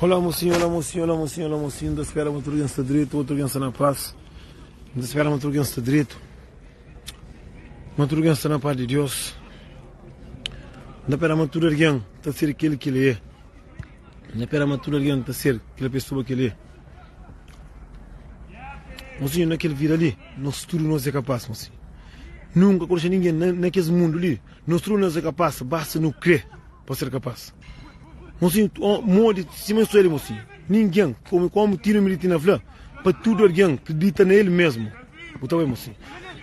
Olá mocinho, olá mocinho, olá mocinho, olá mocinho, N ta spera ma tudu algen sta dretu, otu algen sta na pas. N ta spera ma tudu algen sta dretu, ma tudu algen sta na pas di Deus. N ta spera ma tudu algen ta ser kel ki el é. N ta spera ma tudu algen ta ser kel pesoa ki el é. Mocinho, na kel vida li, nos tudu nos é kapaz, mocinho. Nunka ku dexa ningen na kes mundu li, nos tudu nos é kapaz, basta nu kre. Pa ser kapaz. Mosinhu, modi sima es sta li, mosinhu, ningen, komu komu Tino Militina fla, pa tudu algen kridita na el mesmu. Bu ta bai, mosinhu.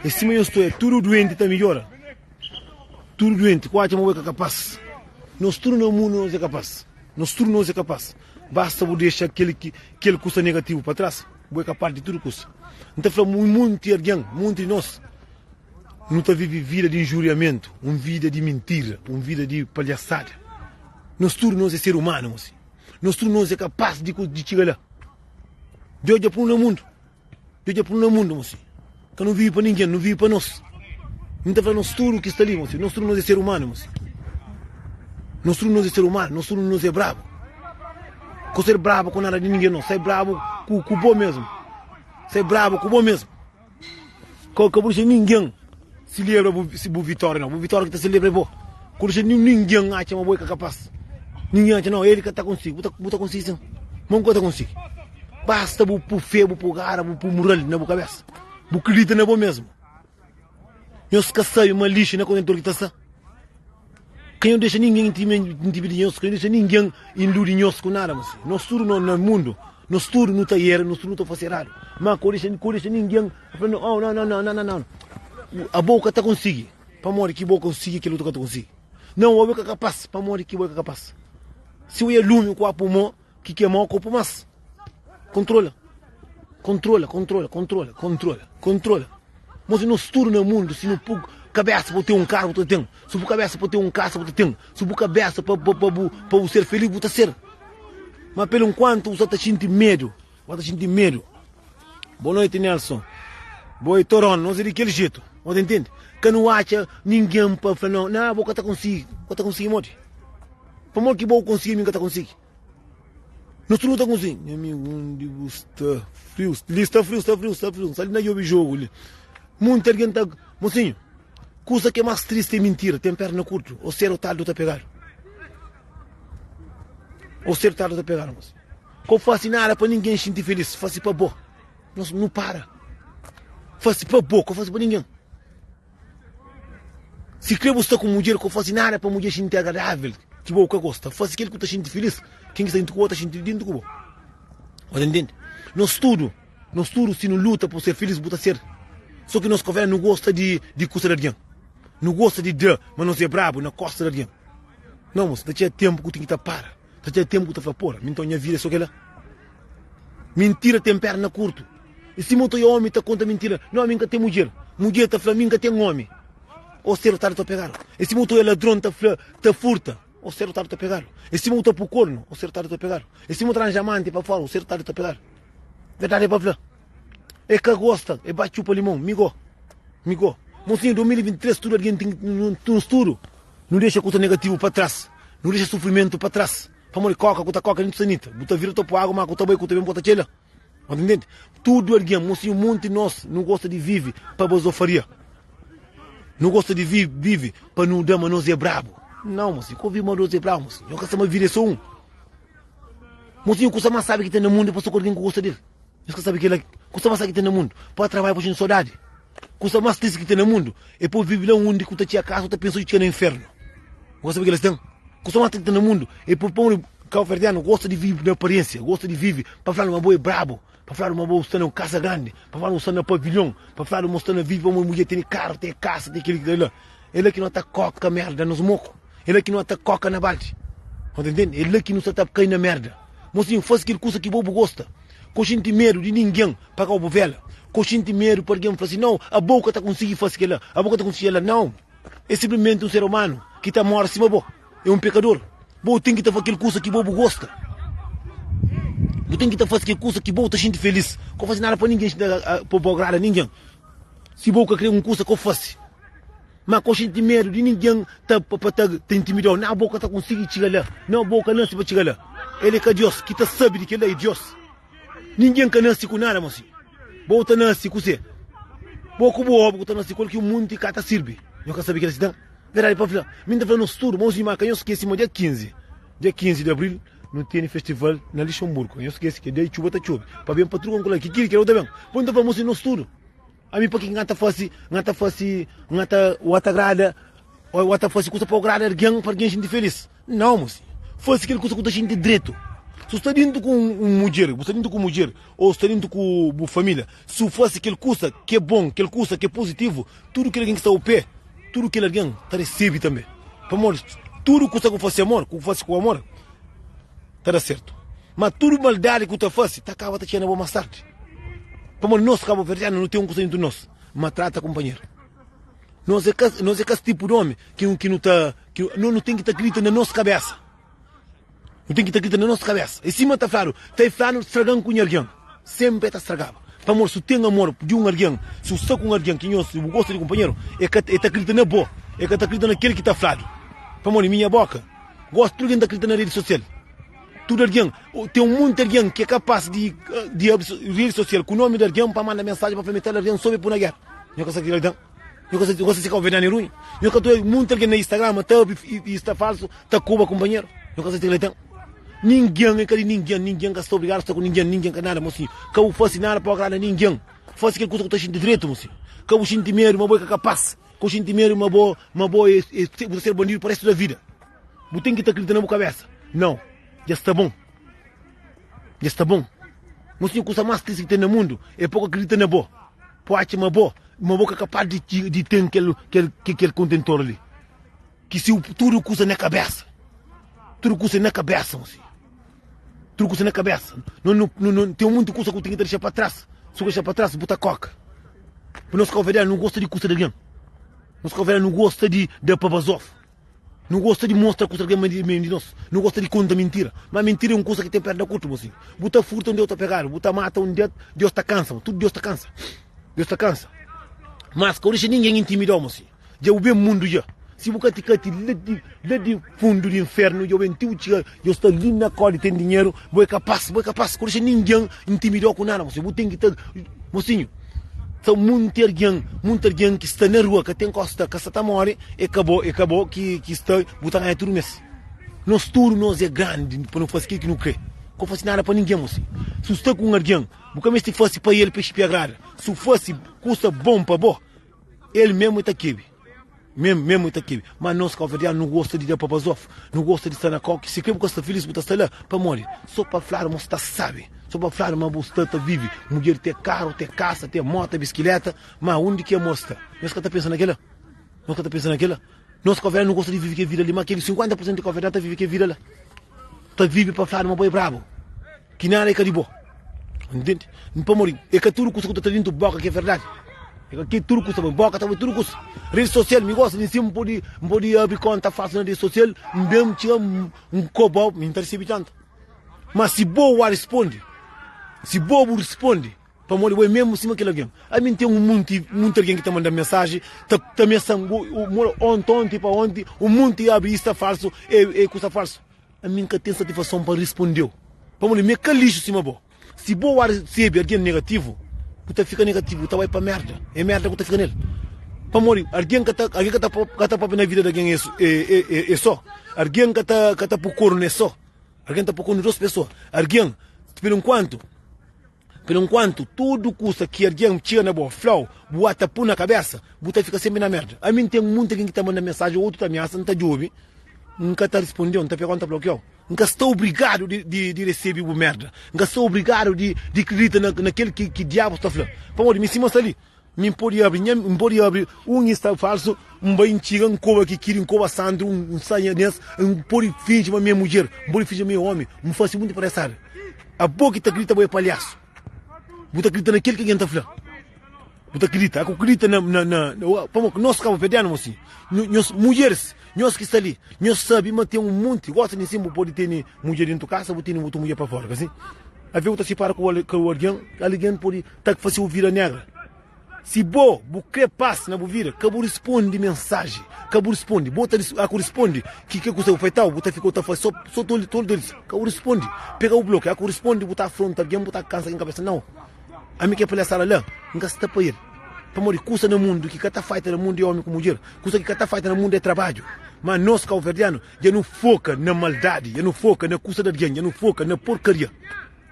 É sima nhos sta, tudu duenti ta midjora. Tudu duenti, ku atxa ma bu é ka kapaz. Nos tudu na mundu nos é kapaz. Nos tudu nos é kapaz. Basta bu dexa kel ki kel kusa negativu pa tras, bu é kapaz di tudu kusa. N ta fla munti algen, munti di nos. Nu ta vive vida di injuriamentu, un vida di mintira, un vida di palhasada. Nos tudu nos é ser umanu, mosi. Nos tudu nos é kapaz di di txiga la. Deus dja punu na mundu. Deus dja punu na mundu, mosi. Ka nu vive pa ningen, nu vive pa nos. N ta fla nos tudu ki sta li, mosi, nos tudu nos é ser umanu, mosi. Nos tudu nos é ser umanu, nos tudu nos é brabu. Ka ser brabu ku nada di ningen, no. Sai brabu ku ku bo mesmu. Sai brabu ku bo mesmu. Ka ka bu dexa ningen selebra bu bu vitória nau. Bu vitória ki ta selebra é bo. Ka bu dexa ningen atxa ma bo é ka kapás. Ningen atxa, nau, el ka ta konsigi. Bu ta bu ta konsigi sin. Ma bu ka ta konsigi. Basta bu pu fé, bu pu gara, bu pu mural na bu kabesa. Bu kridita na bo mesmu. Nhos ka sabe ma lixu na kontentor ki ta sta. Ka nhos dexa ningen intimidi nhos, ka nhos dexa ningen iludi nhos ku nada. Mas nos tudu no na mundu, nos tudu nu ta era, nos tudu nu ta fase eradu. Ma ka dexa, ka dexa ningen fla no, oh, no, no, no, no, no. Abo ka ta konsigi, pamodi ki bo konsigi kel otu ka ta konsigi. Nau, abo ka kapas, pamodi ki bo ka kapas. Si oia lumi ku apu mo, Ki kemau kopu mas. Kontrola. Kontrola, kontrola, kontrola, kontrola, kontrola. Mos nos tudu na mundu, si nu pu kabesa pa bu ten un karu, bu ta ten. Si bu kabesa pa ten un kasa, bu ta ten. Si bu kabesa pa pa pa bu pa bu ser felis, bu ta ser. Ma pelu nkuantu bu sa ta xinti medu, bu ta xinti medu. Boa noite, Nelson. Boa noite, Toron. Nos é di kel jetu. Bu ta intende? Ka nu atxa ningen pa fla, nau, na, bo ka ta konsigi. Bo ka ta konsigi modi? Pamodi ki bo konsigi, mi ka ta konsigi? Nos tudu nu ta konsigi. Nha amigu, undi bu sta? Friu, li sta friu, sta friu, sta friu. N sta li na djobe jogu li. Munti algen ta. Mosinhu, kusa ki é más tristi é mintira. Ten perna kurtu, ô sedu ô tardi ô ta pegadu. Ô sedu ô tardi ô ta pegadu, mosinhu. Ka bu fase nada pa ningen xinti felis, fase pa bo. Nos nu para. Fase pa bo, ka bu fase pa ningen. Si kre bu sta ku mudjer, ka bu fase nada pa mudjer xinti agradavel ki bo ka gosta. Fase kel ku ta xinti filis, ken ki sta dintu ku bo ta xinti dintu ku bo. Bo ta ntende? Nos tudu, nos tudu si nu luta pa ser filis bu ta ser. So ki nos kofé nu gosta di di kusa di algen. Nu gosta di da, ma nos é brabu na kosta di algen. Nau, mos, ta txega tenpu ku ten ki ta para. Ta txega tenpu ku ta fla, pora, mi nton nha vida é so kela. Mintira ten perna kurtu. I sima otu omi ta konta mintira, Nau, mi N ka ten mudjer. Mudjer ta fla, Mi N ka ten omi. Ô sedu tardi ta pegadu. I sima otu ladron ta fla, ta furta. Ô sedu tardi ta pegadu. I sima otu ta pui kornu. Ô sedu tardi ta pegadu. I sima otu ranja amanti pa fora. Ô sedu tardi ta pegadu. Verdadi é pa fla. E ka gosta, e ba txupa limon. Mi go, mi go. Mosinhu, 2023 tudu algen ten, nos tudu nu dexa kusa negativu pa tras. Nu dexa sufrimentu pa tras. Pamodi koka ku ta koka dentu sanita, bu ta vira ta poi agu, ma ku ta bai ku ta ben bu ta txela. Bu ta ntende? Tudu algen, mosinhu, monti nos nu gosta di vivi pa bazofaria. Nu gosta di vivi pa nu da ma nos é brabu. Nau, mosinhu, ka vivi ma nos é brabu, mosinhu. Nho ka sa ma vida é so un. Mosinhu, kusa mas sabi ki ten na mundu é pa sta ku algen ku gosta del. Nhos ka sabe kila? Kusa mas sabi ki ten na mundu, pa trabadja pa xinti sodadi. Kusa mas tristi ki ten na mundu é pa vive la undi ku ta txia kasa, ku ta pensa ku txia na infernu. Bu ka sabe kila ten? Kusa mas tristi ki ten na mundu é pa pamodi kabuverdianu gosta di vive na aparensia, gosta di vive pa fladu ma bo é brabu, pa fladu ma bo sta na un kasa grandi, pa fladu ma bo sta na pavilhon, pa fladu ma bo sta na vive pamodi mudjer tene karu, tene kasa, ten kili, kila. É la ki no ta koka merda nos moku. É la ki no ta koka na baldi. Bu ta ntende? É la ki no sa ta kai na merda. Mosinhu, fasi kel kusa ki bo bu gosta. Ko xinti medu di ningen pagau bu vela. Ko xinti medu pa algen fla si, Nau, abo ka ta konsigi fasi kela, abo ka ta konsigi kela. Nau! É sinplimenti un ser umanu ki ta mora sima bo. É un pekador. Bo ten ki ta fasi kel kusa ki bo bu gosta. Bu ten ki ta fasi kel kusa ki bo ta xinti felis. Ko fasi nada pa ningen pa bo agrada ningen. Si bo ka kre un kusa, ko fasi. Ma ko xinti medu di ningen ta pa ta intimidau. Nau, bo ka ta konsigi txiga la. Nau, bo ka nasi pa txiga la. El é ka Dios, ki ta sabe di kel-la é Dios. Ningen ka nase ku nada, mosi. Bo ta nase ku se. Bo ku bu obu ku ta nase ku el ki un munti ka ta sirbi. Nho ka sabe kel-la si ten. Verdadi pa fla, mi N ta fla nos tudu, mosi, ma ka nho skese ma dia 15, dia 15 di abril, nu tene festival na Lixonburgu. Ka nho skese ke dia di txuba ta txobe. Pa ben pa tudu konku la, ki kili kel-la ta ben. Bo N ta fla, mosi, nos tudu. Ami pa ki N ka ta fase, N ka ta fase, N ka ta, o ta agrada, o ta fase kusa pa agrada algen, pa algen xinti felis. Nau, mosi. Fase kel kusa ku ta xinti dretu. Si bu sta dintu ku un mudjer, bu sta dintu ku mudjer o sta dintu ku bu familia, si bu fase kel kusa ki é bon, kel kusa ki é puzitivu, tudu kel algen ki sta bu pé, tudu kel algen ta resebe tanbe. Pamodi tudu kusa ku fase amor, ku fase ku amor, ta da sertu. Ma tudu maldadi ku ta fase ta kaba ta txega na bo mas tardi. Pamodi nos kabuverdianu nu ten un kusa dintu nos, maltrata kunpanheru. Nos é ka, nos é ka es tipu di omi ki, ki nu ta, ki no, nu ten ki ta kridita na nos kabesa. Nu ten ki ta kridita na nos kabesa. É sima ta fladu, ta e flanu stragan ku nha algen. Senpri e ta stragaba. Pamodi si bu ten amor di un algen, si bu sta ku un algen ki nhos, bu gosta di kunpanheru, e ka, e ta kridita na bo, e ka ta kridita na kel ki ta fladu. Pamodi mi nha boka, gosta tudu algen ta kridita na redi sosial. Tudu algen, ten un monti algen ki é kapás di di abri redi sosial ku nomi di algen pa manda mensajen pa fla mi tal algen sobe pui na géra. Nho ka sa ki algen, nho ka sa, nho ka sa si kauverdianu é runhu. Nho ka ta obi monti algen na Instagram ta abri ista falsu ta koba kunpanheru. Nho ka sa si algen. Ningen é ka di ningen, ningen ka sta obrigadu sta ku ningen, ningen ka nada mosinhu. Ka bu fasi nada pa bu agrada ningen. Fasi kel kusa ku ta xinti dretu mosinhu. Ka bu xinti medu ma bo é ka kapás, ka bu xinti medu ma bo ma bo é bu ta ser bandidu pa restu da vida. Bu ten ki ta kridita na bu kabésa. Nau, dja sta bon. Dja sta bon. Mosinhu, kusa más tristi ki ten na mundu é pa bu ka kridita na bo. Pa bu atxa ma bo, ma bo ka kapás di, di ten kel, kel, kel kontentor li. Ki si tudu kusa na kabésa. Tudu kusa na kabésa, mosinhu. Tudu kusa na kabésa. No, no, no, no, ten munti kusa ku ten ki ta dexa pa tras. Si bu dexa pa tras, bu ta koka. Pa nos kauverdianu, nu gosta di kusa di algen. Nos kauverdianu, nu gosta di da pa bazofu. Nu gosta di mostra kusa ki é di nos. Nu gosta di konta mintira. Má mintira é un kusa ki ten perda kurtu, mosinhu. Bu ta furta un Deus ta pegadu, bu ta mata un dia, Deus ta kansa. Tudu Deus ta kansa. Deus ta kansa. Mas ka bu dexa ningen intimidau, mosinhu. Dja bu ben mundu dja. Si bu ka ti kati la di, la di fundu di infernu, dja bu ben ti bu txiga, dja bu sta li na kódi di ten dinheru, bo é kapás, bo é kapás. Ka bu dexa ningen intimidau ku nada, mosinhu. Bu ten ki ta, mosinhu. Sta munti algen, munti algen ki sta na rua, ka ten kosta, ka sta ta more, e ka bo, e ka bo ki, ki sta, bu ta ganha tudu mes. Nos tudu nos é grandi pa nu fasi kil ki nu kre. Ka bu fasi nada pa ningen, mosi. Si bu sta ku un algen, bu ka meste fasi pa el pa el agrada. Si bu fasi kusa bon pa bo, el mesmu el ta kebe. Mesmu, mesmu ta kebe. Ma nos kauverdianu nu gosta di da pa bazof, nu gosta di sta na kau ki si kre bu ka sta filis bu ta sta la. Pamodi? So pa fladu ma bu sta sabi, so pa fladu ma bu sta ta vivi. Mudjer te karu, te kasa, te mota, biskileta, ma undi ki amor sta? Nhos ka ta pensa na kela? Nhos ka ta pensa na kela? Nos kauverdianu nu gosta di vivi ke vida li, ma keli 50 pur sentu di kauverdianu ta vivi ke vida la. Ta vivi pa fladu ma bo e brabu. Ki nada é ka di bo. Ntende? Pamodi é ka tudu kusa ku ta tra dintu boka ki é verdadi. É ka ki tudu kusa, boka ta bai tudu kusa. Redi sosial, mi gosta di si N pode, N pode abri konta falsu na redi sosial, N ben txiga N kobau, mi N ta risibi tantu. Ma si bo wa rispondi, si bo bu rispondi, pamodi bo é mesmu sima kel algen. Ami N ten un monti, monti algen ki ta manda-m mensaji, ta ta ameasa-m, onti, onti pa onti, un monti abri ista falsu, é é kusa falsu. Ami N ka ten satisfason pa risponde-u, pamodi mi é ka lixu sima bo. Si bo wá resebe algen negativu, bu ta fika negativu, bu ta bai pa merda. É merda ku ta fika nel. Pamodi algen ka ta, algen ka ta, ka ta papia na vida di algen é, é, é, é só. Algen ka ta, ka ta pô kornu é só. Algen ta pô kornu dos pesoa. Algen, pelu enkuantu, pelu enkuantu, tudu kusa ki algen txiga na bo, fla-u, bu wá ta pô na kabesa, bu ta fika senpri na merda. Ami N ten munti algen ki ta manda mensaji, otu ta amiasa, N ta djobe. N ka ta risponde-u, N ta pega-u, N ta blokia-u. N ka sta obrigadu di resebe bu merda. N ka sta obrigadu di kridita na kel ki diabu sta fla. Pamodi mi sima sta li, mi N pode abri nha, N pode abri un insta falsu, N bai N txiga, N koba kikiri, N koba Sandru, N sai nha nes, N pode finji ma mi é mudjer, N pode finji ma mi é omi, N fase munti palhaçada. Abo ki ta kridita bo é palhasu. Bu ta kridita na kel ki algen ta fla. Bu ta kridita, aku kridita na, na, na, pamodi nos kabuverdianu mo si, nhos mudjeris, nhos ki sta li, nhos sabi ma ten un monti, gosi nin sin bu podi tene mudjer dentu kasa, bu tene otu mudjer pa fora, ka si? Ave bu ta sipara ku ku algen, algen podi ta fasiu vida negra. Si bo bu kre pas na bu vida, ka bu risponde mensaji, ka bu risponde. Bo ta a ku risponde ki ke kusa bu faitau, bu ta fika ta fasi so so toli toli toli. Ka bu risponde, pega bu blokia. A ku risponde bu ta afronta algin, bu ta kansa algin kabesa. Nau, ami ke palhasada la, N ka sta pa el. Pamodi kusa na mundu ki ka ta faita na mundu é omi ku mudjer, kusa ki ka ta faita na mundu é trabadju. Ma nos kauverdianu dja nu foka na maldadi, dja nu foka na kusa di algin, dja nu foka na porkaria.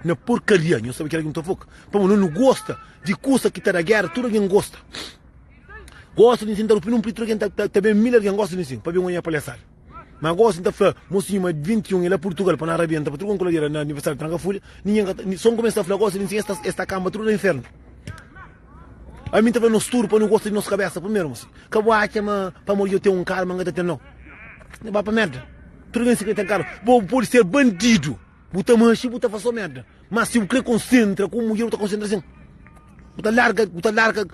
Na porkaria, nhos sabe kila ki nu ta foka. Pamodi nu gosta di kusa ki ta da gera, tudu algen gosta. Gosta di nsin ta rupi nun tudu algen ta ben mil algen gosta di nsin pa ben oia palhasada. Ma gosi N ta fla mosinhu ma 21 e la Purtugal pa na rabenta pa tudu konkuladera na aniversariu di Tranka Fulha, ningen ka ta, so N kumesa ta fla gosi di nsin es ta kanba tudu na infernu. Ami N ta fla nos tudu pa nu gosta di nos kabesa primeru mosinhu. Ka bu atxa ma pamodi dja ten un karu ma N ka ta ten nau. Ba pa merda. Tudu algen si kre ten karu. Bo bu pode ser bandidu. Bu ta manxe bu ta faz so merda. Mas si bu kre konsentra ku un mudjer bu ta konsentra sin. Bu ta larga, bu ta larga,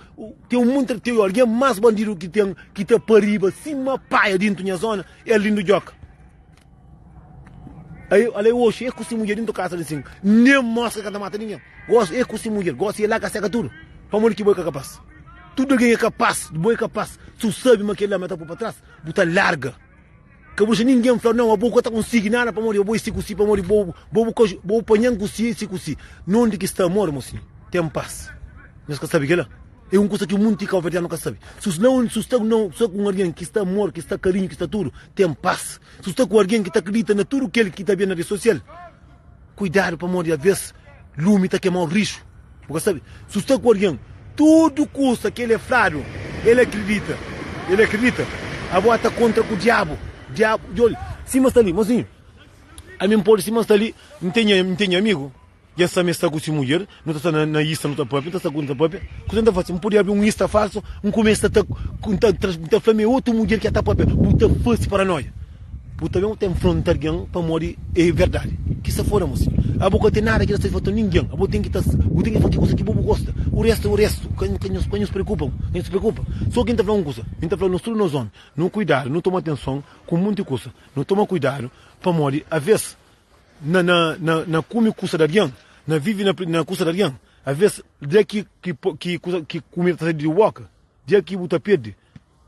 ten un monti, ten algen mas bandidu ki ten, ki ta pariba sima paia dintu nha zona, é Arlindo Djoka. Aí, ale oxi, é ku si mudjer dintu kasa li sin, nem moska ka ta mata ninguém. Gosi é ku si mudjer, gosi é la ka seka tudu. Pamodi ki bo é ka kapas? Tudu algen é kapas, bo é kapas. Si bu sabi ma kel-la ma ta poi pa tras, bu ta larga. Ka bu dexa ningen fla-u, Nau, abo ka ta konsigi nada pamodi abo é si ku si, pamodi bo bo ka bo panha-m ku si, si ku si. Nonde ki sta amor, mosinhu, ten pas. Nhos ka sabe kel-la? É un kusa ki munti kauverdianu ka sabe. Si bu na si bu sta na sta ku un algen ki sta amor, ki sta karinhu, ki sta tudu, ten pas. Si bu sta ku algen ki ta kridita na tudu kel ki ta ben na redi sosial, kuidadu pamodi aves lumi ta kema-u rixu. Bu ka sabe? Si bu sta ku algen, tudu kusa ki el é fladu, el akridita. El akridita. Abo ata kontra ku diabu. Diabu, djobe, sima sta li, mosinhu, ami N pode, sima sta li, N ten nha, N ten nha amigu, dja sa ma el sta ku si mudjer, nu ta sta na, na ista nu ta papia, nu ta sta ku nu ta papia. Kusa N ta fase? N pode abri un ista falsu, N kumesa ta, N ta, N ta fla ma é otu mudjer ki el ta papia. Bu ta fase paranoia. Bu ta ben ta infronta algen pamodi é verdadi. Ki sa foda mosi. Abo ka ten nada ki ta satisfatu ningen. Abo ten ki ta bu ten ki fasi kusa ki bo bu gosta. U restu é u restu. Ka ka nhos ka nhos preokupa, ka nhos preokupa. So ki N ta fla un kusa, N ta fla nos tudu nos omi, nu kuidadu, nu toma atenson ku munti kusa. Nu toma kuidadu pamodi aves na na na na kume kusa di algen, na vivi na na kusa di algen, aves dia ki ki ki kusa ki kumida ta sai di boka, dia ki bu ta perde.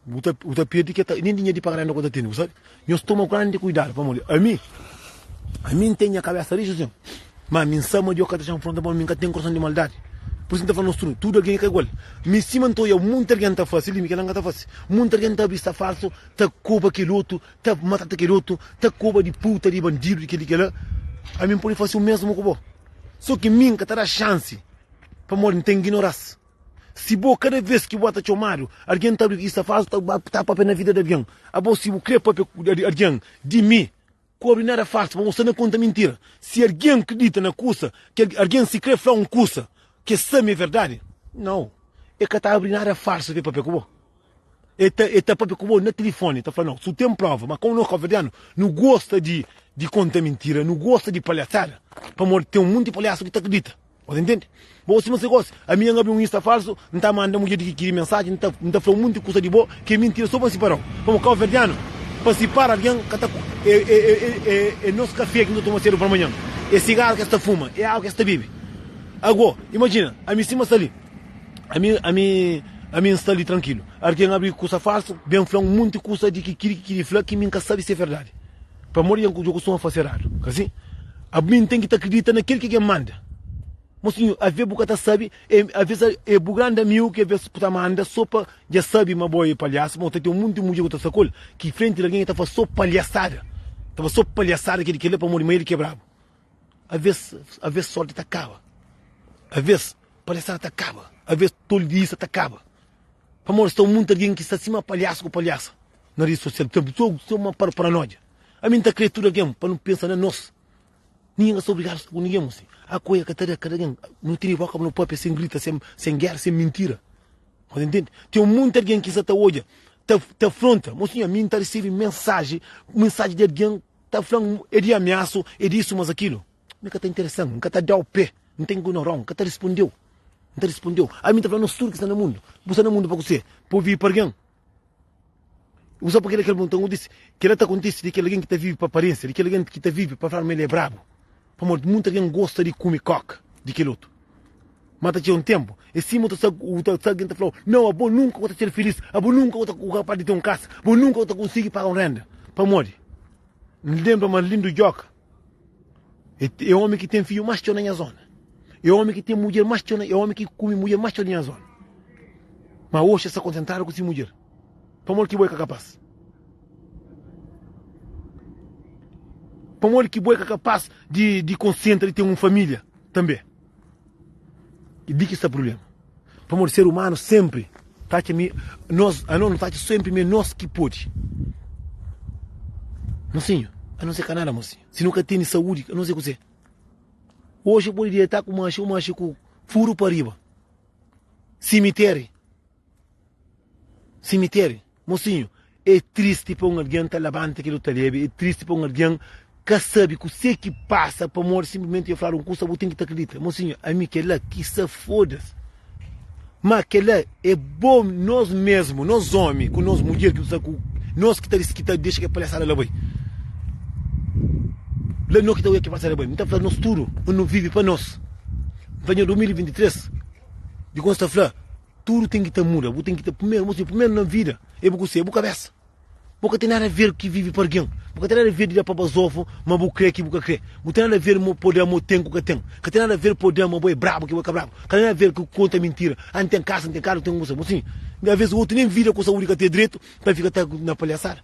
Bu ta, bu ta perde ke ta, nen dinheru di paga renda ku ta tene, bu sabe? Nhos toma grandi kuidadu, pamodi ami, ami N ten nha kabesa rixu sin, ma ami N sabe ma Deus ka ta dexa-m fronta, pamodi mi N ka ten korason di maldadi. Pur isu N ta fla nos tudu, tudu algen é ka igual. Mi sima N ta oia munti algen ta fase li, mi kila N ka ta fase. Munti algen ta abri sta falsu, ta koba kel otu, ta matata kel otu, ta koba di puta, di bandidu, di kel-li, kela. Ami N pode fase u mesmu ku bo. So ki mi N ka ta da xansi, pamodi N ta ignora-s. Si bo kada vez ki bo ta txomadu, algen ta abri ista falsu ta ba ta papia na vida di algen. Abo si bu kre papia ku algen di mi, ku abri nada falsu pa bo sta na konta mintira. Si algen kridita na kusa ki algen si kre fla un kusa ki e sabe ma e verdadi, nau, e ka ta abri nada falsu pa e papia ku bo. E ta e ta papia ku bo na tilifoni, ta fla nau, su ten prova, ma komu nos kabuverdianu nu gosta di di konta mintira, nu gosta di palhasada, pamodi ten munti palhasu ki ta kridita. Bo ta intende? Bo sima se gosi, ami N abri un insta falsu, N ta manda mudjer di kikiri mensaji, N ta N ta fla un munti kusa di bo ki é mintira so pa N sipara-u. Pamodi kauverdianu, pa sipara algen ka ta é é é é é nos kafé ki nu ta toma sedu palmanhan, é sigaru ki es ta fuma, é agu ki es ta bebe. Ago, imajina, ami sima sta li, ami ami ami N sta li trankilu, algen abri kusa falsu, ben fla un munti kusa di kikiri kikiri fla ki mi N ka sabe si é verdadi. Pamodi dja N kustuma fase eradu, ka si? Ami N ten ki ta kridita na kel ki gen manda. Mosinhu, aves bu ka ta sabe, e, aves e bu grandi amigu ki aves ku ta manda so pa dja sabe ma bo e palhasu, ma bu ta ten munti mudjer ku ta sta ku el, ki frenti di algen e ta fase so palhasada, ta fase so palhasada kel kel-la pamodi ma el ki é brabu. Aves, aves sorti ta kaba, aves palhasada ta kaba, aves toldiza ta kaba. Pamodi sta un munti algen ki sta sima palhasu ku palhasa na redi sosial, ta so so uma paranoia. Ami N ta kre tudu algen pa nu pensa na nos. Ningen ka sta obrigadu sta ku ningen, mosi. Akoia ka ta da kada algen. Nu tene boka pa nu papia sen grita, sen sen gera, sen mintira. Bo ta ntende? Ten un munti algen ki sta ta odja, ta ta afronta. Mosinhu, ami N ta resebe mensaji, mensaji di algen ta fla-m é di amiasu, é di isu, mas akilu. Mi ka ta interesa-m, N ka ta da-u pé, N ta ignora-u, N ka ta responde-u. N ta responde-u. Ami N ta fla, nos tudu ki sta na mundu, bu sta na mundu pa kuzê? Pa bu vive pa algen? Bu sabe pa kila kel ta kontise? Kila ta kontise di kel algen ki ta vive pa aparensia, di kel algen ki ta vive pa fla ma el é brabu. Pamodi munti algen gosta di kume koka di kel otu. Ma ta txeu un ténpu, é sima u ta sta u ta sta algen ta fla-u, Nau, abo nunka bu ta ser filís, abo nunka bu ta kapás di ten un kasa, bo nunka bu ta konsigi paga un renda. Pamodi? N lenbra ma Arlindo Djoka é é ómi ki ten fidju más txeu na nha zóna, é ómi ki ten mudjer más txeu na é ómi ki kume mudjer más txeu di nha zóna. Má oxi el sta konsentradu ku si mudjer. Pamodi ki bo é ka kapás? Pamodi ki bo é ka kapás di di konsentra di ten un família tanbê? E di ki sta prublema. Pamodi ser umanu senpri ta atxa mi nos, anos nu ta atxa senpri mi é nos ki podi. Mosinhu, anos é ka nada mosinhu. Si nu ka tene saúdi, anos é kuzê? Oxi bu podi deta ku manxi, u manxi ku furu pa riba. Simiteri. Simitério, mosinhu, é tristi pa un algen ta labanta kel otu ta lebe, é tristi pa un algen ka sabe kuse ki pasa pamodi sinplimenti el fladu un kusa bu ten ki ta kridita. Mosinhu, ami kel-la ki sa foda-s. Ma kel-la é bo nos mesmu, nos omi ku nos mudjer ki nu sta ku nos ki ta ki ta dexa kel palhasada la bai. La no ki ta oja kel palhasada bai. N ta fla nos tudu, nu vive pa nos. N fla nha 2023 di kon sta fla. Tudu ten ki ta muda, bu ten ki ta primeru, mosinhu, primeru na vida é bu kuse, é bu kabesa. Bu ka ten nada a ver ki vive pa algen, bu ka ten nada a ver di da pa bazofu ma bu kre ki bu ka kre, bu ten nada a ver mo po da mo ten ku ka ten, ka ten nada a ver po da ma bo é brabu ki bo ka brabu, ka ten nada a ver ku konta mintira, ah N ten kasa, N ten karu, N ten kusa. Mosinhu, aves otu nen vida ku saúdi ka ten dretu pa fika ta na palhasada,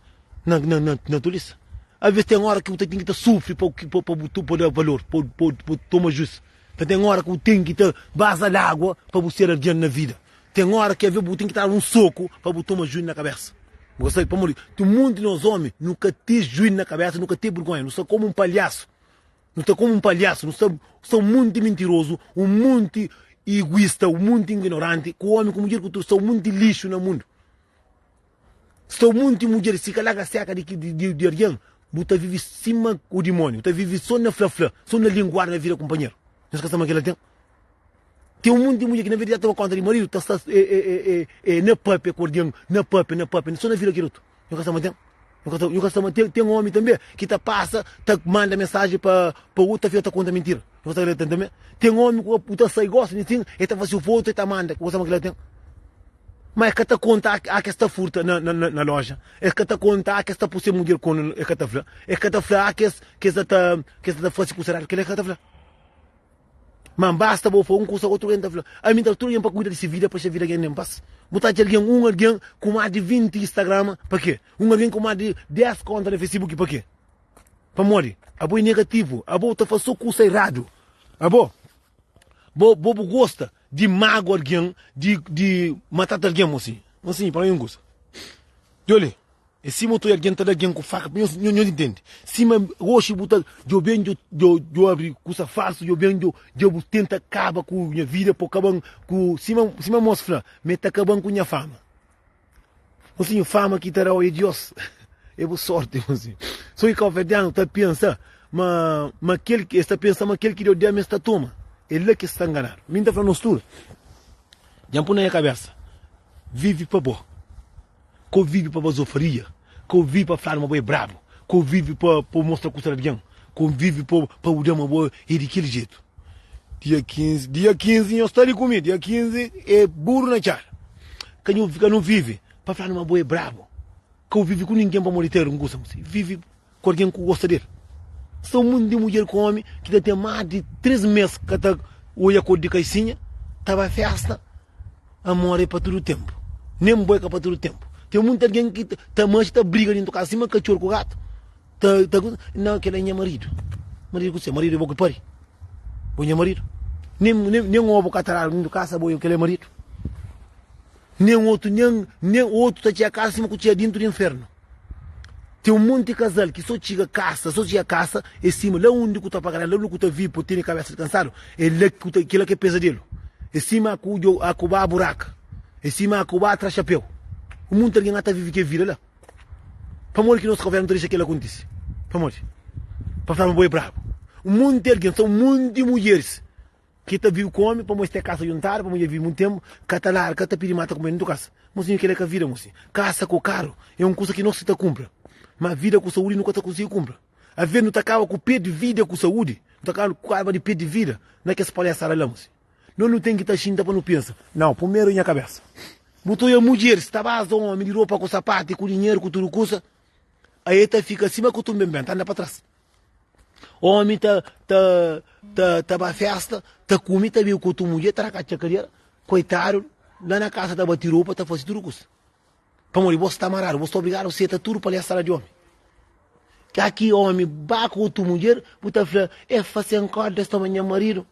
na na na na tolisa. Aves ten ora ki bu ta ten ki ta sufri pa pa bu pa da valor, pa pa toma juis. Ta ten ora ki bu ten ki ta baza lagua pa bu ser algen na vida. Ten ora ki ave bu ten ki ta da un soku pa bu toma juiz na kabesa. Bu ka sabe pamodi ten monti nos omi nu ka ten juiz na kabesa, nu ka ten burgonha, nu sta komu un palhasu. Nu sta komu un palhasu, nu sta sta un monti mintirozu, un monti iguista, un monti ignoranti, ku omi ku mudjer ku tudu, sta un monti lixu na mundu. Sta un monti mudjer si ka larga seka di di di algen bu ta vivi sima ku dimoniu bu ta vivi so na fla fla so na linguada na vida kunpanheru nhos ka sta ma kila ten ten un monti mudjer ki na verdadi ta toma konta di maridu ta sta e e e e na papia ku algen na papia na papia so na vida kel otu nhos ka sta ma ten nhos ka sta ma ten ten omi tanbe ki ta pasa ta manda mensaji pa pa otu ta fika ta konta mintira nhos ka sta ma ten tanbe ten omi ku ta sai gosi di sin e ta fasi fotu e ta manda bu ka sta ma kila ten. Ma es ka ta konta a kes ta furta na, na, na loja. Es ka ta konta a kes ta puse mudjer konu, es ka ta fla. Es ka ta fla a kes kes ta kes ta fase kusa eradu, kila es ka ta fla. Ma basta bo fla un kusa, otru algen ta fla. Ami ta tudu algen pa kuida di si vida, pa se vida gen nen pas. Bu ta atxa algen, un algen ku mas di 20 Instagram, pa ke? Un algen ku mas di 10 konta na Facebook, pa ke? Pamodi? Abo é negativu, abo ta fase so kusa eradu. Abo Bo, bo bu gosta di magua algen, di, di matata algen, mosinhu. Mosinhu, pa mi un kusa. Djoli, é sima otu algen ta da algen ku faka, nhos, nhos, nhos intende? Sima oxi bu ta, djo ben, djo, djo, djo abri kusa falsu, djo ben, djo, djo bu tenta kaba ku nha vida, po kaban ku, sima, sima mos fla, me ta kaban ku nha fama. Mosinhu, fama ki ta da-u é Dios. É bu sorti, mosinhu. So ki kauverdianu ta pensa ma, ma kel, es ta pensa ma kel ki deu dama es ta toma. É la ki es sta nganadu. Mi N ta fla nos tudu, dja N pui na nha kabesa, vive pa bo. Ka bu vive pa bazofaria, ka bu vive pa fladu ma bo é brabu, ka bu vive pa bu mostra kusa di algen, ka bu vive pa bu da ma bo é di kel jetu. Dia 15, dia 15 nhos sta li ku mi, dia 15 é buru na txada. Ka nhu ka nu vive pa fla-nu ma bo é brabu. Ka bu vive ku ningen pamodi ter un kusa. Vive ku algen ku gosta del. Sta un monti di mudjer ku omi ki ta ten más di 3 mes ka ta oja kor di kaisinha, ta bai festa, amor é pa tudu tenpu. Nen bo é ka pa tudu tenpu. Ten monti algen ki ta manxe ta briga dintu kasa sima katxor ku gatu. Ta, ta, não, kel é nha maridu. Maridu ku se? Maridu é bo ki pari. Bo nha maridu. Nem, nem, nem obu ka ta dadu dentro kasa, bo kel é maridu. Nem otu, nem, nem otu ta txia kasa sima ku txia dentro di infernu. Tem um monti casal ki so txiga kasa, so txiga kasa, é sima la undi ku ta paga renda, la undi ku ta vive pa tene kabesa dikansadu, é la ku ta, kila ki é pesadelu. É sima ku djo, a ku ba buraka. É sima ku ba tra xapeu. Um monti algen ata vive kel vida la. Pamodi ki nos governu ta dexa kel-la kontise? Pamodi? Pa fla ma bo é brabu. Un monti algen, sta un monti mudjeris ki ta vive ku omi pamodi es ten kasa juntadu, pamodi dja vive monti tenpu, ka ta larga, ka ta pidi mata kunpanheru dentu kasa. Mosinhu, kel-la é ka vida, mosinhu. Kasa ku karu é un kusa ki nos ki ta kunpra, ma vida ku saúdi nu ka ta konsigi kunpra. Aves nu ta kaba ku perde vida ku saúdi, nu ta kaba di perde vida na kes palesada la, mosinhu. Nos nu ten ki ta xinta pa nu pensa. Nau, primeru nha kabesa. Bu ta oia mudjeris ta baza omi di ropa ku sapatu i ku dinheru ku tudu kusa, ai e ta fika sima ku tunbenben ta anda pa tras. Omi ta ta ta ta ba festa, ta kume, ta bebe ku otu mudjer, ta rakatxa kadera, koitadu la na kasa ta bati ropa, ta fasi tudu kusa. Pamodi bo sta maradu, bo sta obrigadu seta tudu palhaçada di omi. Ka ki omi ba ku otu mudjer, bu ta fla, E fasen korda, es toma nha maridu.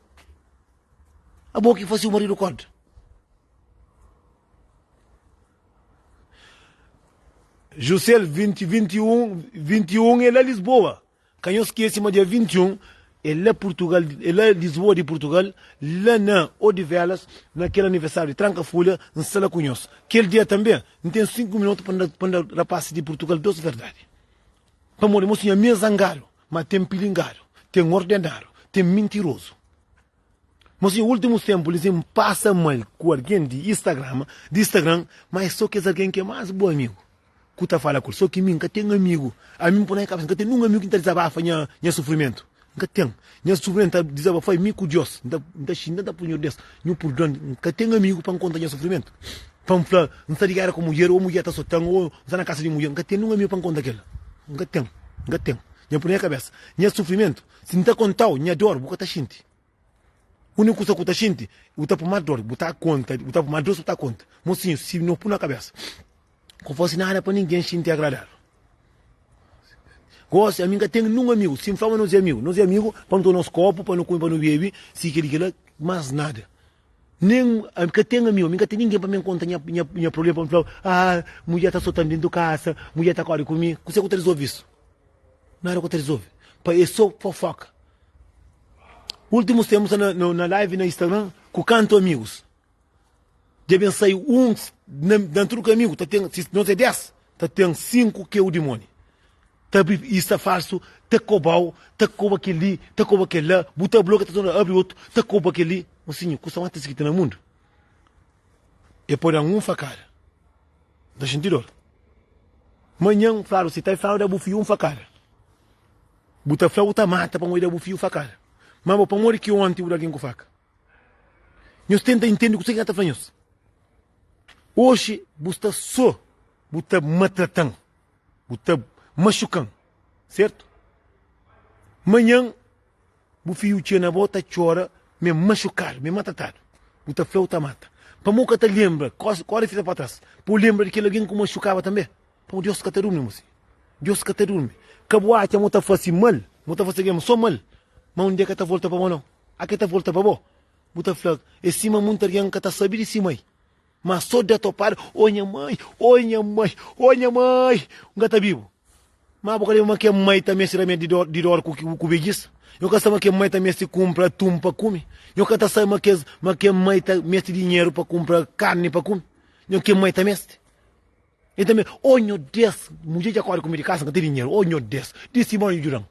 Abo ki fasi bu maridu korda. Jusel 20, 21, 21 é la Lisboa. Ka nhos skese ma dia 21 é la Portugal, é la Lisboa di Portugal, la na Odivelas, na kel aniversário di Tranka Fulha, N sta la ku nhos. Kel dia tanbe, N ten 5 minutu pa N da, pa N da rapazis di Portugal dos verdadi. Pamodi, mosinhu, ami é zangadu, ma ten pilingadu, ten ordenadu, ten mintirozu. Mosinhu, últimus ténpu li, N pasa mal ku algen di Instagram, di Instagram, ma é so kes algen ki é más bu amigu. Ku ta fala ku el. So ki mi N ka ten amigu. Ami N pui na nha kabesa, N ka ten nun amigu ki N ta dizabafa nha nha sufrimentu. N ka ten. Nha sufrimentu N ta dizabafa mi ku Dios. N ta N ta xinta N ta pui Nhor Deus, Nhu purdua-m. N ka ten amigu pa N konta nha sufrimentu. Pa N fla, N sta di géra ku mudjer, ô mudjer ta sota-m, ô N sta na kasa di mudjer. N ka ten nun amigu pa N konta kel-la. N ka ten. N ka ten. Nha pui na nha kabesa, nha sufrimentu, si N ta kontau nha dor, bu ka ta xinti. Uniku kusa ku ta xinti, bu ta pui más dor, bu ta konta, bu ta pui más dor si bu ta konta. Mosinhu, si no pui na kabesa, ku fasi nada pa ningen xinti agradadu. Gosi, ami N ka ten nun amigu. Si N fla ma nos é amigu, nos é amigu pa nu toma nos kopu, pa nu kume, pa nu bebe, si keli kila, más nada. Nen ami ka ten amigu, ami ka ten ningen pa mi konta nha, nha, nha problema, pa mi fla, ah, mudjer ta sotan dentu kasa, mudjer ta kore ku mi. Kuse ku ta rizolve isu? Nada ku ta rizolve. Pa é so fofoka. Últimus tempos na, na, na live na Instagram ku kantu amigos. Dja ben sai um na, na tudo ku amigo, ta ten, se nós é 10, ta ten 5 que é o demônio. Ta abri Insta falso, ta kobau, ta koba kel-li, ta koba kel-la, bu ta blokia, ta torna abri otu, ta koba kel-li. Mosinhu, kusa más triste ki ten na mundu é pode da un fakada. Ta xinti dor. Manhan fladu si, ta fladu da bu fiju un fakada. Bu ta fla bu ta mata pamodi da bu fiju fakada. Ma bo pamodi ki onti bu da algen ku faka? Nhos tenta intende kuse ki N ta fla nhos. Oxi bu sta so bu ta matratan, bu ta maxukan, sertu? Manhan bu fiju txia na bo ta txora me maxukadu, me matratadu. Bu ta fla bu ta mata. Pamodi bu ka ta lenbra, kore fita pa tras, pa bu lenbra di kel algen ku maxukaba tanbe. Pamodi Deus ka ta durmi, mosi. Deus ka ta durmi. Ka bu atxa ma bu ta fase mal, ma bu ta fase algen so mal, ma un dia ka ta volta pa bo nau. A ke ta volta pa bo, bu ta fla, é sima munti algen ka ta sabe di si mai. Ma so da topadu, oi nha mai, oi nha mai, oi nha mai, N ka ta bibu. Ma bu ka lembra ma ke mai ta meste ramedi di dor, di dor ku, ku bejis? Nho ka sabe ma ke mai ta meste kunpra atum pa kume? Nho ka ta sabe ma kes, ma ke mai ta meste dinheru pa kunpra karni pa kume? Nho ke mai ta meste? E tanbe, oh nho Des, mudjer dja kore ku mi di kasa, N ka ten dinheru, oh nho Des, di si mon djuda-m.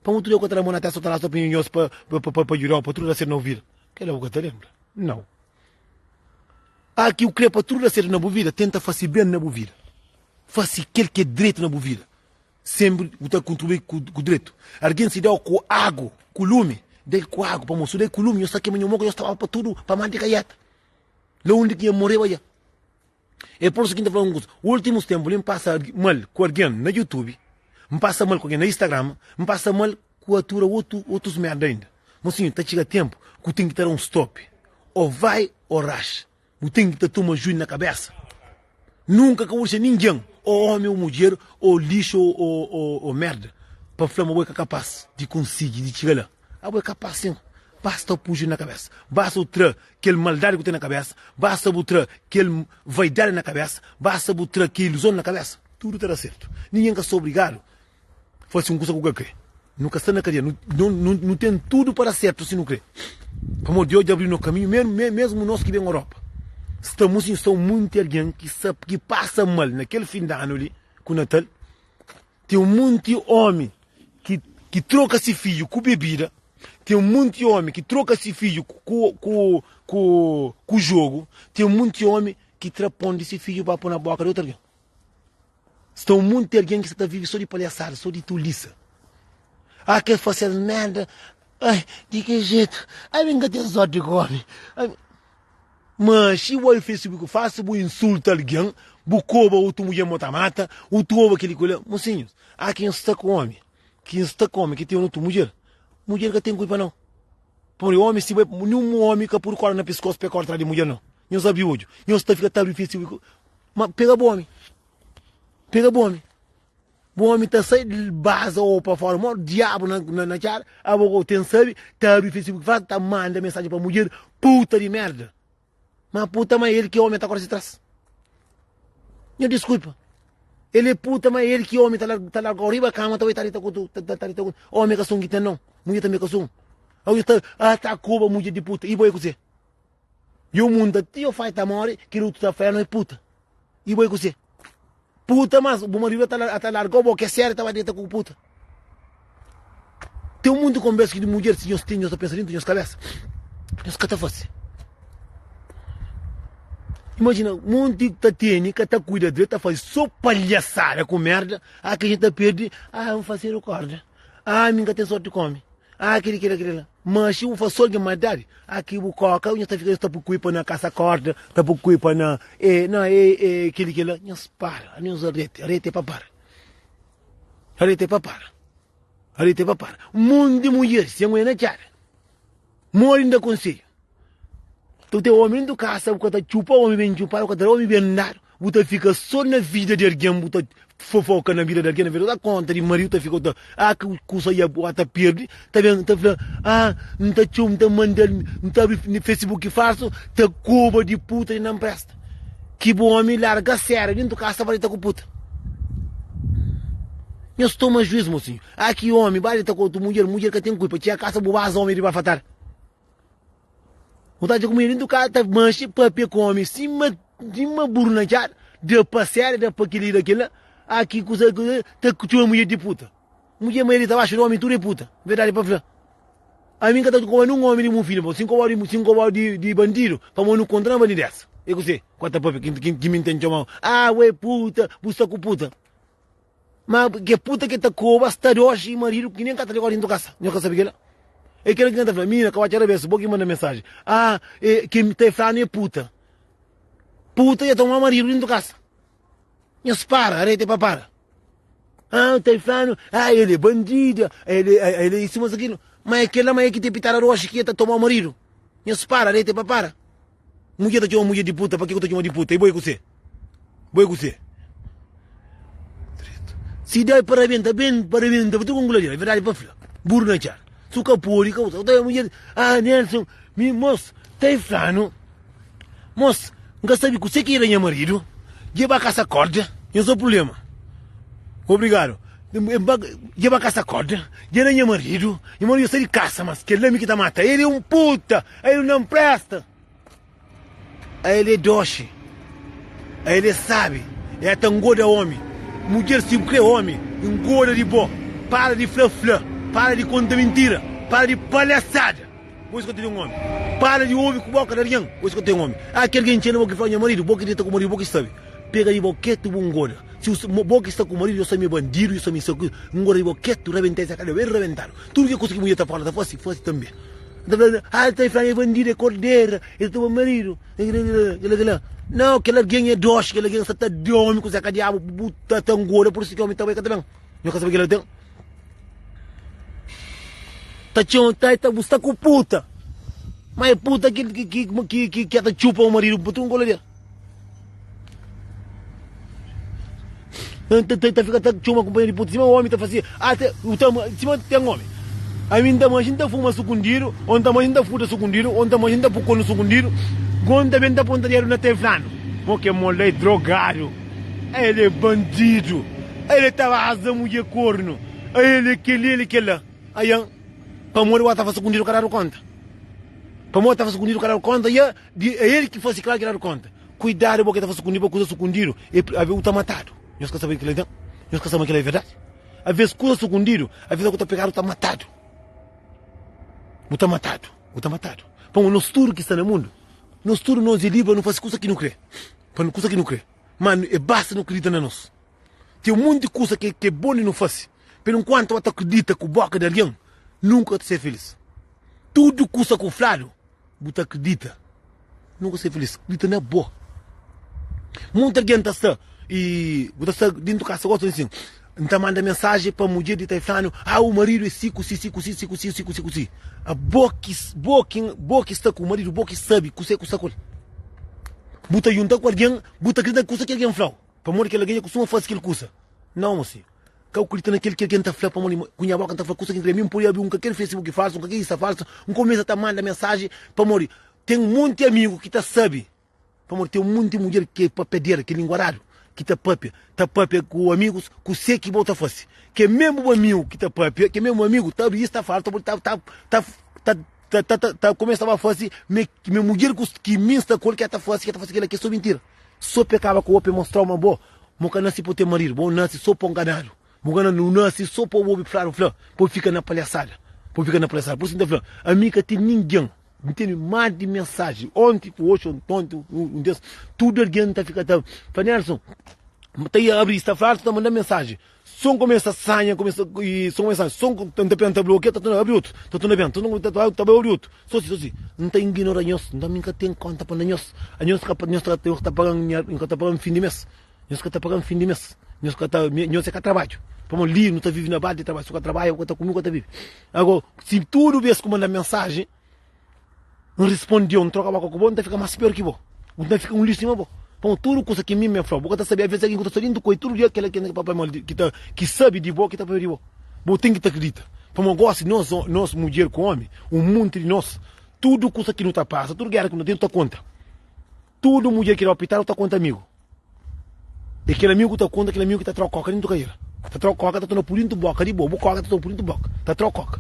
Pa un tudu ku ta da mon na testa, ta rasta pa nhos pa pa pa djudau, pa tudu da sertu na bu vida. Kela bu ka ta lembra? Nau. A ki u kre pa tudu da sertu na bu vida, tenta fasi ben na bu vida. Fasi kel ki é dretu na bu vida. Sempri bu ta kontribui ku ku dretu. Algin si dau ku agu, ku lumi, da-l ku agu, pamodi si bu da-l ku lumi, nhos ta kema nho mon, nhos ta baba pa tudu pa mar di kaieta. La undi ki nha moreba dja. É por isu ki N ta fla un kuza, últimus ténpu li N pasa mal ku algen na YouTube, N pasa mal ku algen na Instagram, N pasa mal ku atura otu otus mérda inda. Mosinhu, ta txiga ténpu ku ten ki ta da un stop, ô vai ô raxa. Bu ten ki ta toma juiz na kabésa. Nunka ka bu dexa ningen, ô ómi ô mudjer, ô lixu ô mérda, pa fla ma bo é ka kapás di konsigi di txiga la. Abo é kapaz sim, basta bu puxa na kabesa, basta bu tra kel maldadi ku ten na kabesa, basta bu tra kel vaidadi na kabesa, basta bu tra kel iluzon na kabesa, tudu ta da sertu. Ningen ka sta obrigadu fasi un kusa ku ka kre. Nu ka sta na kadia, nu ten tudu pa da sertu si nu kre. Pamodi Deus dja abri no kaminhu, mesmu nos ki ben Europa. Sta mu sim, sta munti algen ki sta ki pasa mal na kel fin di anu li ku Natal. Ten un monti ómi ki, ki troka se fidju ku bebida. Ten un monti ómi ki troka se fidju ku, ku, ku, ku jogu. Ten un monti ómi ki tra pon di se fidju pa pô na bóka di otu algen. Sta un monti algen ki sta ta vive sô di palhasada, sô di tulisa. Ah, kes fase es mérda. Ai, di ki jetu? Ai, mi N ka ten sorti ku omi. Ai, ma si bu bai Facebook fásil bu insulta algen, bu koba otu mudjer mo ta mata, otu oba kili ku la. Mosinhus, a ki N sta ku omi, ki N sta ku omi ki ten otu mudjer, mudjer ka ten kulpa nau. Pamodi omi si bai, ninhun omi ka pudi kóre na piskos pa e kóre tras di mudjer nau. Nhos abri odju, nhos ta fika ta abri Facebook, ma pega bu omi, pega bu omi. Bu omi ta sai baza ou pa fora mo diabu na na na txada, abo go ten sabi, ta abri Facebook faz ta manda mensagem pa mudjer, puta di merda. Ma puta ma el ki omi ta kore si tras. Nho disculpa. El é puta ma el ki omi ta ta largau riba kama ta bai ta dita ku ta ta dita ku omi ka son ki ten não. Mudjer tambe ka son. Au ta ah ta koba mudjer di puta e bo é kuse? Yo munta ti o fai ta more, kel otu ta fla no é puta. E bo é kuse? Puta mas bu maridu ata ta largau bo ke sério ta ba deta ku puta. Tem um monte de conversa que de mulher se nhos tem nhos ta pensa dentro nhos cabeça. Nhos ka ta fase. Imagina, monte ta tene, ka ta cuida direito, ta faz só palhaçada com merda, ah que a gente ta perde, ah vamos fazer o corda. Ah, mim ka tem sorte come. Ah, aquele aquele aquele lá. Mas si bu faz só alguém maldade, aqui bu coca, nhos ta fica nhos ta pui culpa na casa corda, ta pui culpa na eh, na eh, eh, aquele aquele lá. Nhos para, nhos arrete, arrete é pa para. Arrete é pa para. Arrete é pa para. Um monte de mulheres sem mulher na tchada. Mori nda conselho. Tu tem homem dentro casa, bu ka ta tchupa homem bem tchupado, bu ka ta da homem bem dado. Bu ta fika só na vida di algen, bu ta fofoka na vida di algen, na vida ta konta di maridu, ta fika ta ah ki kusa ya bu ta perdi, ta ben ta fla ah N ta txoma, N ta manda-l, N ta abri Facebook falsu, ta koba di puta di nan presta. Ki bu omi larga sério dentu kasa ba dita ku puta. Nhos toma juiz mosinhu. Ah ki omi ba dita ku otu mudjer, mudjer ka ten kulpa, txia kasa bu baza omi riba fatal. Bu ta atxa ku mulher dentu kasa ta manxe papia ku omi sima sima buru na txada, da pa séria, da pa kili da kila, ah ki kusa ta txoma mulher di puta. Mulher ma el ta baxu di omi tudu é puta, verdadi pa fla. Ami nka ta koba nun omi di mufinu, pa si nkoba di si nkoba di di bandidu, pamodi nu kontra na bandidesa. É kuse ku ta papia ki ki mi nten txomau, ah bu é puta, bu sta ku puta. Ma ke puta ke ta koba sta doxi i maridu ki nen ka ta ligau dintu kasa. Nho ka sabi kila? É kila ki N ta fla, mina ka ba txera besu, bo ki manda mensaji. Ah, e ke ta flanu é puta. Puta ya toma maridu dintu kasa. Nhos para, areta é pa para. Ah, ta flanu, ah, ele é bandida, ele, ele é isso, mas aquilo. Mas é kila, mas é ki te pitada roxa ki ta toma maridu. Nhos para, areta é pa para. Mudjer ta txoma mudjer di puta, pa ke ku ta txoma di puta? E bo e kuse? Bo e kuse? Si dai pa rabenta, ben pa rabenta, pa tudu konguladeira, é verdadi pa fla. Buru na txada. Su ka podi, ka usa. Ta mudjer, ah, Nelson, mi, mos, ta e flanu, mos, N ka sabi kuse ki era nha maridu, dje ba kasa korda, nha so problema. Obrigadu. Dje ba kasa korda, dje da nha maridu, nha maridu sai di kasa, mas kel-la mi ki ta mata. El é un puta, el nan presta. El é doxi, el é sabi, el ta ngoda omi. Mudjer si bu kre omi ngoda di bo, para di fla fla, para di konta mintira, para di palhasada. Bo es ka ten omi. Para di obi ku boka di algen, bo es ka ten omi. Ah, kel algen txena bo ki fla nha maridu, bo ki dita ku maridu, bo ki sabi. Pega di bo ketu bu ngoda. Si bo ki sta ku maridu, yo sa mi é bandidu, yo sa mi ngoda di bo ketu, rabenta esa kade, ben rabentadu. Tudu ke kusa ki mudjer ta fala, ta fasi, fasi tanbe. Ta fla, ah, ta fla é bandidu, é kordera, el toma maridu, kila, kila. Não, kel algen é doxi, kel algen sta ta di omi ku zeka diabu, bu ta ta ngoda, por isu ki omi ta bai ka ta ben. Nho ka sabe kila ten. Ta txon, ta, ta, bu sta ku puta. Ma é puta ki, ki, ki, ki, ki, ki ta txupa o maridu, bu tu ngola dele. Ta, ta, ta fika ta txoma kumpanheru di puta, sima omi ta fasi, ah, te, u ta, sima ten omi. Ami nta manxi nta fuma sukundidu, o nta manxi nta futa sukundidu, o nta manxi nta pu konu sukundidu, go nta ben nta ponta dedu na te flanu, mo ke molda é drogadu, el é bandidu, el é ta baza mudjer kornu, el é keli, el é kela. Aian, pamodi wa ta fasi sukundidu ka dadu konta? Pamodi ta fasi sukundidu ka dadu konta, ia di é el ki fasi klaru ki dadu konta. Kuidadu bo ke ta fasi sukundidu, pa kuza sukundidu, e aves u ta matadu. Nhos ka sabe kila dan? Nhos ka sabe ma kila é verdadi? Aves kuza sukundidu, aves ku ta pegadu ta matadu. Bu ta matadu, bu ta matadu. Pamodi nos tudu ki sta na mundu, nos tudu nos é libri pa nu fasi kuza ki nu kre, pa nu kuza ki nu kre. Ma é basta nu kridita na nos. Ten un monti kuza ki é bon di nu fasi, pero nkuantu bu ta kridita ku boka di algen, nunka bu ta ser filis. Tudu kusa ku fladu bu ta kridita. Nunka ser filis. Kridita na bo. Monti algen ta sta i bu ta sta dintu kasa gosta di sin. N ta manda mensaji pa mudjer di ta flanu, ah, o maridu é si ku si, si ku si, si ku si, si ku si ku si. A bo ki bo ki bo ki sta ku maridu, bo ki sabi kuse ku sta ku el. Bu ta junta ku algen, bu ta kridita na kusa ki algen flau. Pamodi kel algen dja kustuma fase kel kusa. Nau, mosinhu. Ka bu kridita na kel ki algen ta fla, pamodi ku nha boka N ta fla kusa ki N kre. Mi N pode abri un kalker Facebook falsu, un kalker Insta falsu, N kumesa ta manda mensaji, pamodi ten monti amigu ki ta sabe. Pamodi ten monti mudjer ki é papiadera, ki é linguaradu, ki ta papia, ta papia ku amigus kuse ki bo ta fase. Ke mesmu bu amigu ki ta papia, ke mesmu amigu ta abri Insta falsu, ta ta ta ta ta ta ta ta kumesa ba fase me me mudjer ku ki mi sta ku el ke ta fase, ke ta fase kila ki é so mintira. So pe kaba ku bo pe mostrau ma bo mo ka nasi po ten maridu, bo nasi so po nganadu. Bu ka nu nasi so pa obi fladu fla, pa fika na palhasada, pa fika na palhasada. Pur isu N ta fla, ami ka ten ningen, N tene más di mensaji onti ku oxi, onti, un des, tudu algen ta fika ta fla, Nelson, ta abri sta fladu, ta manda mensaji. So N kumesa sanha, kumesa, i so kumesa, so N ta pega, N ta blokia, ta torna abri otu, ta torna ben, ta torna ta bai abri otu. So si, so si, N ta ignora nhos, nton mi N ka ten konta pa na nhos. Anhos ka, nhos ka ta paga-m, nhos ka ta paga-m fin di mes. Nhos ka ta paga-m fin di mes. Nhos ka ta, nhos é ka trabadju. Pamodi li nu ta vive na base di trabadju. Si bu ka trabadja, bu ka ta kume, bu ka ta vive. Ago, si tudu bes ku manda mensajen, N risponde-u, N troka boka ku bo, N ta fika más pior ki bo. N ta fika un lixu sima bo. Pamodi tudu kusa ki mi me fla-u, bu ka ta sabe. Aves algen ku ta sta dintu ku el tudu dia, kel ki ta papia mal di, ki ta, ki sabe di bo, ki ta papia di bo. Bo ten ki ta kridita. Pamodi gosi nos, nos mudjer ku omi, un monti di nos, tudu kusa ki nu ta pasa, tudu gera ki nu ten, nu ta konta. Tudu mudjer ki da opital ta konta amigu. E kel amigu ta konta kel amigu ki ta trau koka dintu kaira. Ta trau koka ta torna pu dintu boka di bo. Bu koka ta torna pu dintu boka. Ta trau koka.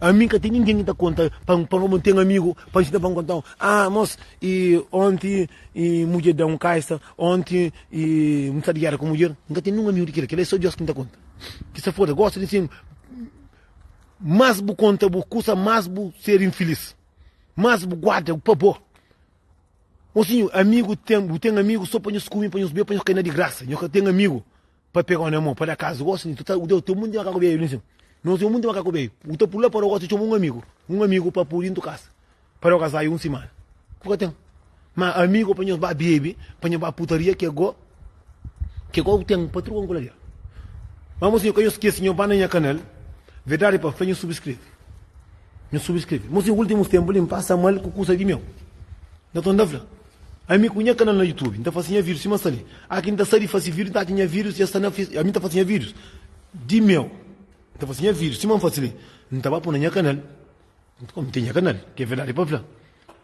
Ami ka ten ningen ki ta konta pa pa N ten amigu pa N xinta pa N kontau. Ah mos i onti i mudjer da un kaisa, onti i N sta di gera ku mudjer. N ka ten nin amigu di kila. Kila é so Dios ki N ta konta. Ki sa foda. Gosta di sin mas bu konta bu kusa mas bu ser infilis. Mas bu guarda pa bo. Mosinhu, amigu ten, bu ten amigu so pa nhos kume, pa nhos bebe, pa nhos kai na di grasa. Nhos ka ten amigu pa pegau na mon, pa da kazu. Gosi ni, tu ta, deu ten munti makaku beju li sin. Nos ten munti makaku beju. Bu ta pula pa da gosi txoma un amigu, un amigu pa pui dintu kasa, pa dau kazaiu un simana. Bu ka ten. Ma amigu pa nhos ba bebe, pa nhos ba putaria, ke go, ke go bu ten pa truka un kuladia. Ma mosinhu, ka nhos skese, nhos ba na nha kanal, Verdadi pa fla, nhos subskreve. Nhos subskreve. Mosinhu, ultimus tenpu li, N pasa mal ku kusa di meu. Nta torna fla, Ami ku nha kanal na YouTube, N ta fasi nha vídius sima sta li. Aki N ta sai di fasi vídius, N ta atxa nha vídius dja sta na fis. Ami N ta fasi nha vídius di meu. N ta fasi nha vídius sima N fasi li. N ta ba pui na nha kanal. N ten nha kanal, ki é verdadi pa fla.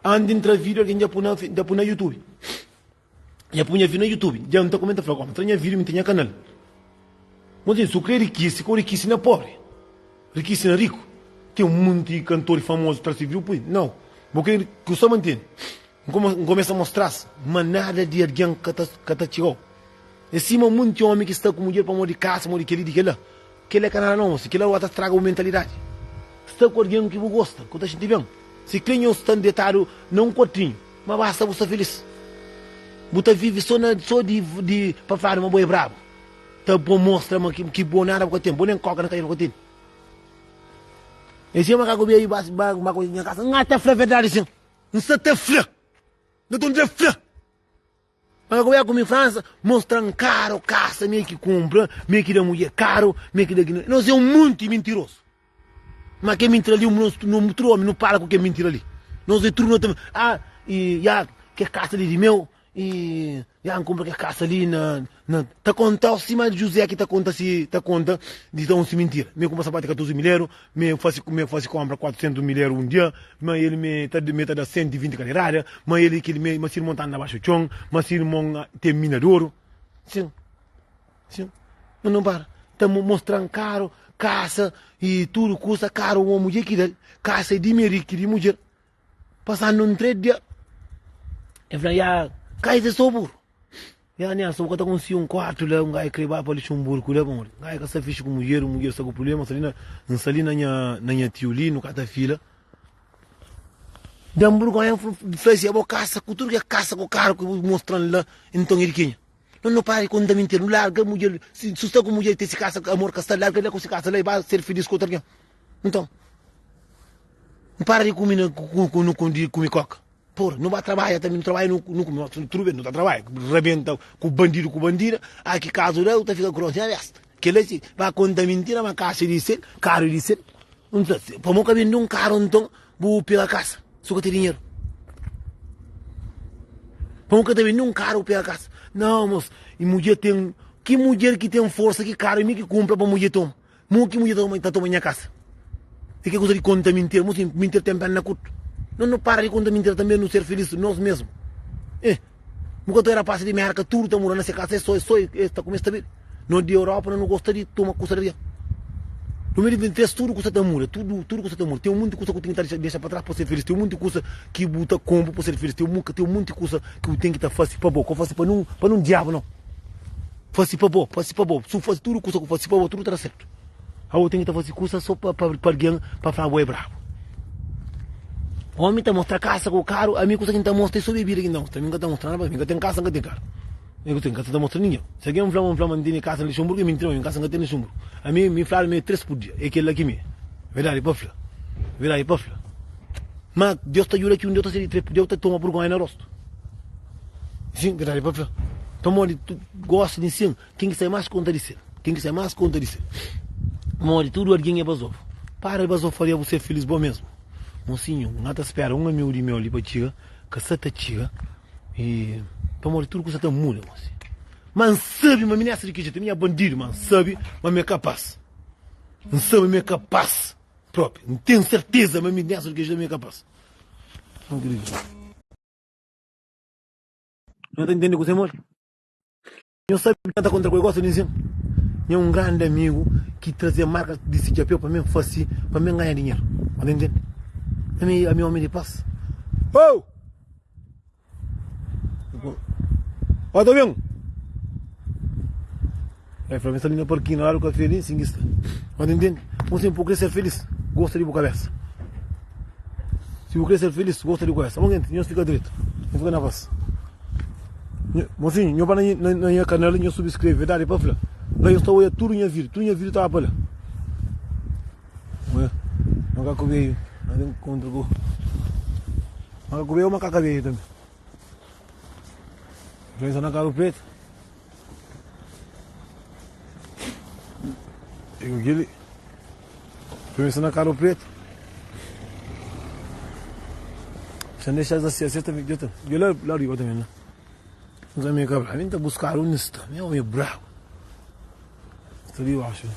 Antis di N tra vídiu, algen dja pui na, dja pui na YouTube. Dja pui nha vídiu na YouTube. Dja N ta kumenta fla, N tra nha vídiu, mi ten nha kanal. Mozinho, si bu kre rikisi, ka bu rikisi na pobri. Rikisi na riku. Ten un monti kantor famozu tra se vídiu pui. Nau. Bu kre ku sta mantene. N kumesa mostra-s ma nada di algen ka ta ka ta txiga-u. É sima monti omi ki sta ku mudjer pamodi kasa, pamodi kel-li di kel-la. Kel-la é ka nada nau, mosi. Kel-la ora ta straga bu mentalidadi. Sta ku algen ki bu gosta, ku ta xinti ben. Si kre nhos sta detadu na un kuartinhu, ma basta bu sta filis. Bu ta vive so na so di di pa fladu ma bo é brabu. Ta bo mostra ma ki bo nada bu ka ten, bo nen koka na kadera bu ka tene. E si makaku bia i ba ba ku nha kasa, N ta fla verdadi sin, N sta ta fla, N ta ta fla. Makaku bia ku mi Fransa, mostran karu, kasa mi ki kumpra, mi ki da mudjer karu, mi ki da ki. Nos é un monti mintirosu. Ma ke mintira li, nos tudu omi nu para ku ke mintira li. Nos é tudu no ta, ah, i ya, ke kasa li di meu, I ya N kunpra kes kasa li na na Ta kontau sima Juzé ki ta konta si ta konta di ta un si mintira Mi kunpra sapatu 14 mil eru Mi fasi mi fasi konpra 400 mil eru un dia Ma el mi ta mi ta da 120 kaderada Ma el kil mi ma si irmon ta anda baxu txon Ma si irmon ten mina di oru Sin sin Ma no para Ta mostran karu kasa i tudu kusa karu un mudjer ki dal kasa é di mi ri ki di mudjer Pasando un três dia, el fla, Ya, ka es é sô buru. Ya, Nelson, bu ka ta konsigi un kuartu la, un gaju krê ba pa Luxemburgu la, pamodi gaju ka sta fixi ku mudjer, mudjer sta ku prubléma, sta li na, N sta li na nha, na nha tiu li, nu ka ta fila. Da-m burgonha, N fla si, Abo kasa ku tudu kes kasa ku karu ki bu mostra-m la, nton é di kenha? Nos no para di konta mintira, nu larga mudjer, si su sta ku mudjer i ten si kasa, amor ka sta, larga la ku si kasa la i ba ser filis ku otu algen. Nton. N para di kume na di kume koka. Porra, nu ba trabadja tambi, nu trabadja nu nu kume. Tudu ben nu ta trabadja, rabenta ku bandidu ku bandida, a ki kazu la u ta fika ku na besta. Kela si ba konta mintira ma kasa di sel, karu di sel. N fla, pamo ka bende un karu nton bu pega kasa, su ka ten dinheru. Pamo ka ta bende un karu bu pega kasa. Nau mos, i mudjer ten, ki mudjer ki ten forsa ki karu mi ki kunpra pa mudjer toma. Mo ki mudjer ta toma nha kasa? E ke kusa di konta mintira? Mo si mintira ten pena na kurtu. No no para di konta mintira tambe no ser filis nos mesmu. Eh, bu ka ta oja rapaz di Merka tudu ta mura na se kasa e so e so e ta kume e sta bebe. No di Europa no no gosta di toma kusa di algen. 2023 tudu kusa ta muda, tudu tudu kusa ta muda. Ten munti kusa ku ten ki ta dexa pa tras pa ser filis, ten munti kusa ki bu ta konpu pa ser filis, ten ten munti kusa ki bu ten ki ta fasi pa bo, ka fasi pa nun pa nun diabu no. Fasi pa bo, fasi pa bo, su fasi tudu kusa ku fasi pa bo, tudu ta da sertu. Abo ten ki ta fasi kusa so pa pa algen pa fla bo é brabu. Omi ta mostra kasa ku karu, ami kusa ki N ta mostra é so bebida ki N ta mostra, ami N ka ta mostra nada pa mi, N ka ten kasa, N ka ten karu. N ka ten, N ka ta mostra ningen. Si algen fla-m, fla ma N tene kasa na Luxemburgu, é mintira, ma mi kasa N ka ten na Luxemburgu. Ami, mi fladu mi é 3 pur dia, é kel-la ki mi é. Verdadi pa fla, verdadi pa fla. Ma Deus ta djuda ki un dia ta ser di 3 pur dia, Deus ta toma burgonha na rostu. Sin, verdadi pa fla. Pamodi tu gosta di nsin, ken ki sai mas konta di sel. Ken ki sai mas konta di sel. Pamodi tudu algen é bazofu. Para di bazofaria bu ser filis bo mesmu. Mosinhu, N ka ta spera un amigu di meu li pa txiga, ka sa ta txiga. E pamodi tudu kusa ta muda, mosinhu. Ma N sabi ma mi nessa di ki jetu, mi é bandidu, ma N sabi ma mi é kapas. N sabi ma mi é kapas propi. N ten serteza ma mi nessa di ki jetu mi é kapas. Nho ta intende kuzê modi? Nho sabe ki ta kontra ku el gosta di nsin? Nha un grandi amigu ki traze marka di si txapéu pa mi fase, pa mi ganha dinheru. Bo ta intende? Ami, ami omi di pas. Oh! Ó, ta ben? El fla, mi sta li na parkinhu, na ladu kafé li, sin ki sta. Bo ta intende? Bo sen bu kre ser felis, gosta di bu kabesa. Si bu kre ser felis, gosta di bu kabesa. Bon genti, nhos fika dretu, nhos fika na pas. Mosinhu, nho ba na na nha kanal, nho subskreve, verdadi pa fla. La nhos ta oia tudu nha video, tudu nha video ta ba pa la. Makaku beju, na ten kontra ku makaku beju ou makaka beju tambi. Pensa na karu pretu. Aquele Pensa na carro preto. Se não deixar assim, assim também, eu também. Eu lá, lá riba também, né? Não também cabra, nem tá buscar um nisto, nem homem bravo. Está ali, eu acho.